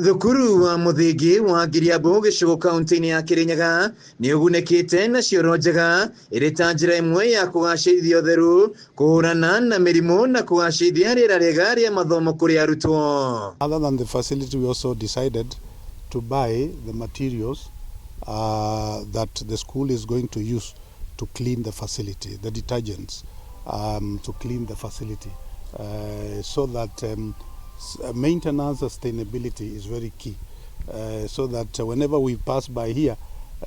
Thukuru wa mũthingi wa Ngiriambu gĩcigo kaunti-inĩ ya Kirinyaga nĩ ũgunĩkĩte na cioro njega ĩrĩ ta njĩra ĩmwe ya kũgacĩrithia ũtheru, kũhũrana na mĩrimũ na kũgacĩrithia rĩera rĩega rĩa mathomo kũrĩ arutwo. Other than the facility, we also decided to buy the materials that the school is going to use to clean the facility, the detergents to clean the facility, so that maintenance sustainability is very key, so that whenever we pass by here,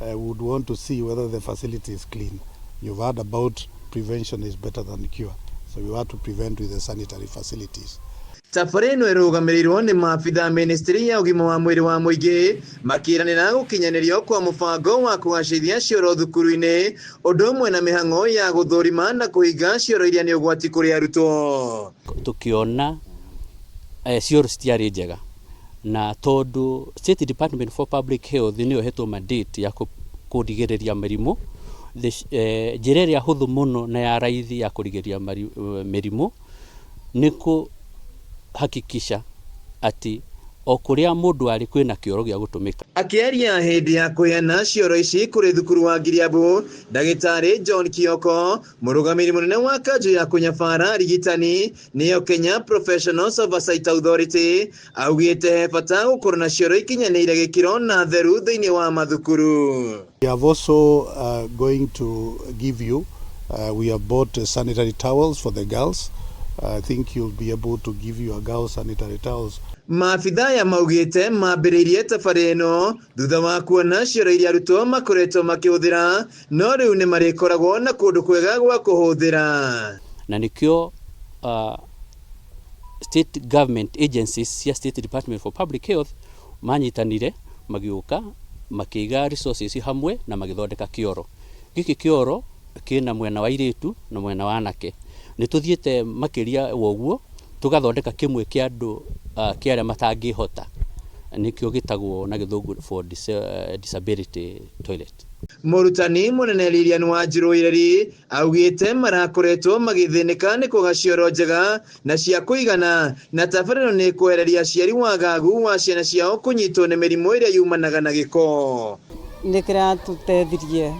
we would want to see whether the facility is clean. You've heard about prevention is better than cure, so we want to prevent with the sanitary facilities. Tabarĩra ĩno ĩrũgamĩrĩirwo nĩ maabitha ministry ya ũgima wa mwĩrĩ wa mũingĩ makĩranĩra gũkinyanĩrio kwa mũbango wa kũgacĩrithia cioro thukuru-inĩ ũndũ ũmwe na mĩhang'o ya gũthũrima na kũhinga cioro iria nĩ ũgwati kũrĩ arutwo. Tukiona cioro citiarĩ njega na tondu State Department for Public Health nĩyo ĩhetwo mandate ya kũrigĩrĩria mĩrimũ, njĩra ĩrĩa hũthũ mũno na ya raithi ya kũrigĩrĩria mĩrimũ nĩ kũhakikisha atĩ o kũrĩa mũndũ arĩ kwĩna kĩoro gĩa gũtũmĩka. Akĩaria hĩndĩ ya kũheana cioro ici kũrĩ thukuru wa Ngiriambu, ndagĩtarĩ John Kioko, mũrũgamĩrĩri mũnene wa kanjũ ya kũnyabara arigitani nĩyo Kenya Professionals Oversight Authority, augĩte he bata gũkorwo na cioro ikinyanĩire gĩkĩro na theru thĩinĩ wa mathukuru. We have also going to give you, we have bought sanitary towels for the girls. I think you'll be able to give your girls sanitary towels. Maabitha aya maugĩte mambĩrĩirie tabarĩra ĩno thutha wa kuona cioro iria arutwo makoretwo makĩhũthĩra no rĩu nĩ marĩkoragwo na kũndũ kwega gwa kũhũthĩra. Na nĩkĩo state government agencies cia State Department for Public Health manyitanire magĩũka makĩiga resources hamwe na magĩthondeka kĩoro gĩkĩ. Kĩoro kĩna mwena wa airĩtu na mwena wa anake. Nĩ tũthiĩte makĩria wa ũguo tũgathondeka kĩmwe kĩa andũ kĩa arĩa matangĩhota, nĩkĩo gĩtagwo na Gĩthũngũ for disability toilet. Mũrutani mũnene Lilian Wanjiru Ireri augĩte marakoretwo magĩthĩnĩka nĩ kwaga cioro njega na cia kũigana na tabarĩra nĩ kwehereria aciari wagagu wa ciana ciao kũnyitwo nĩ mĩrimũ ĩrĩa yumanaga na gĩko. Nĩ kĩratũteithirie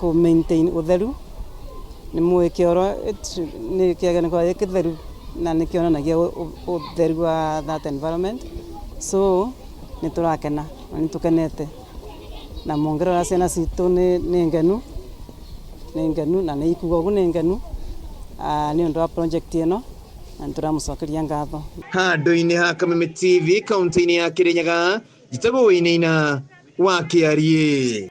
kũ maintain ũtheru. Nĩ mũĩ kĩoro nĩ kĩagĩrĩirwo gũkorwo gĩ kĩtheru na nĩ kĩonanagia ũtheru wa that environment, so nĩ tũrakena na nĩ tũkenete na mũngĩrora ciana citũ nĩ ngenu, nĩ ngenu na nĩ ikuga ũguo nĩ ngenu nĩ ũndũ wa project ĩno na nĩ tũramũcokeria ngatho. Handũ-inĩ ha Kameme TV kaunti-inĩ ya Kirinyaga, njĩtagwo Wainaina wa Kĩariĩ.